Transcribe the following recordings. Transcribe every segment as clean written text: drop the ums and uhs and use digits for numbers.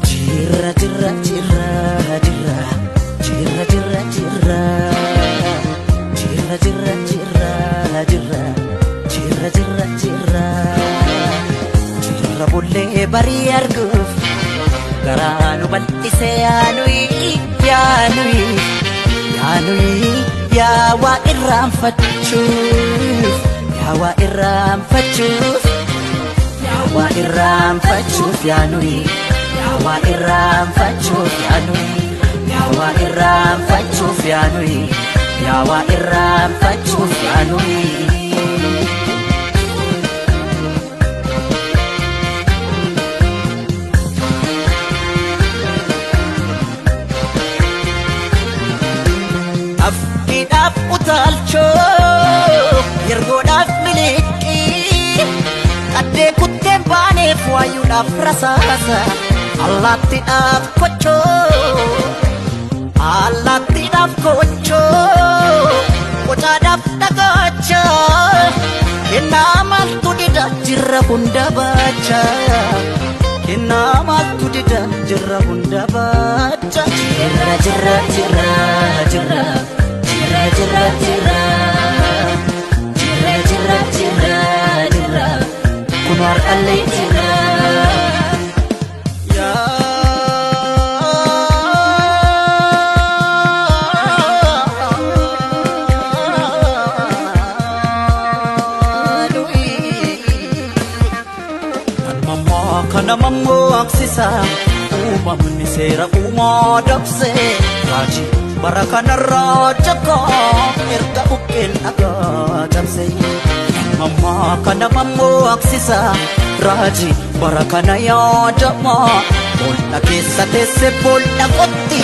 Jirra jirra jirra jirra jirra jirra jirra jirra jirra jirra jirra jirra jirra jirra jirra bullee barii arguuf garaa nu bal'ise yaanuyi yaanuyi yaanuyi yaa waa irraanfachuuf yaa waa irraanfachuuf yaa waa irraanfachuuf yaanuyi yaa waa irraanfachuuf yaanuyi yaa waa irraanfachuuf yaanuyi yaa waa irraanfachuuf yaanuyi. Afkiidhaaf utaalchoo yergoodhaaf miliqii qaddee kutteen baaneef waayuudhaaf rasaasa allaattiidhaaf kochoo allaattiidhaaf kochoo qocaadhaaf dhagaacha kennaa maaltu dida jirra hunda baacha kennaa maaltu dida jirra hunda baacha jirra jirra jirra jirra jirra jirra jirra jirra jirra jirra jirra kun har'allee jirra. Kana mammaksisa uumamni seera uumaa dabse raajii bara kanarraa jakaa erga buqqeen dhagaa cabse. Mammaa kana mammaksisa raajii bara kana yaadama boolla keessa teesse boolla qotti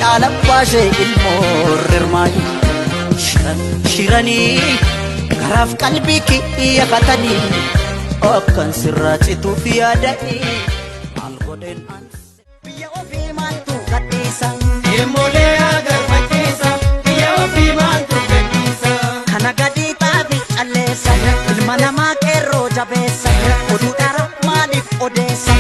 dhaala baashee ilmoo rirmaayi. Shiran shiranii karaaf qalbii kiyya katanii akkan sirraa cituuf yaadanii maal godheen an biyya ofii maaltu gadhiisa Deemolee agarfachiisa biyya ofii maaltu gadhiisa. Kana gadi xaafi calleessa ilma namaa qeerroo jabeessa oduu dhara maaliif odeessa.